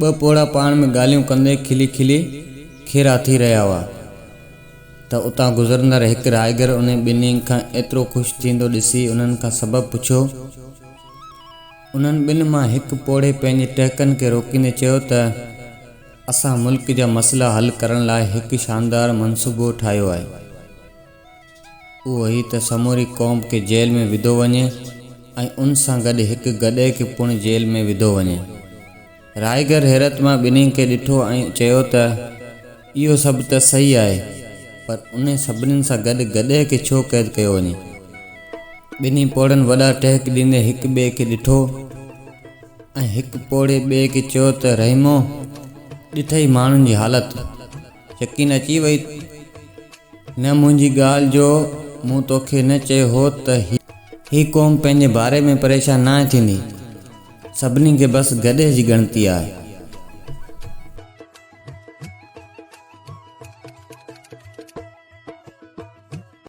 ٻه پوڙها پاڻ ۾ ڳالهيون ڪندي کلي کلي کيرا ٿي رهيا هئا ته اتان گذرندڙ هڪ راهگير انهن ٻنهي کان ايترو خوش ٿيندو ڏسي انهن کان سبب پڇيو. انهن ٻن مان هڪ پوڙهي پنهنجي ٽهڪن کي روڪيندي چيو ته اسان ملڪ جا مسئلا حل ڪرڻ لاء هڪ شاندار منصوبو ٺاهيو آهي. اهو هي ته سموري قوم کي جيل ۾ وڌو وڃي ۽ ان سان گڏ هڪ گڏهه کي پڻ جيل ۾ وڌو وڃي. رائيگر حيرت مان ٻنهي کي ڏٺو ۽ چيو ته، اهو سڀ ته صحيح آهي، پر انهي سڀني سان گڏ گڏهه کي ڇو قيد ڪيو وڃي؟ ٻنهي پوڙهن وڏا ٽهڪ ڏيندي هڪ ٻئي کي ڏٺو ۽ هڪ پوڙهي ٻئي کي چيو ته، رحيمو! ڏٺئي ماڻهن جي حالت؟ يقين اچي وئي نه منهنجي ڳالهه جو مون توکي نه چيو هو ته هي قوم پنهنجي باري ۾ پريشان ناهي ٿيندي. سڀني کي بس گڏهه جي ڳڻتي آهي.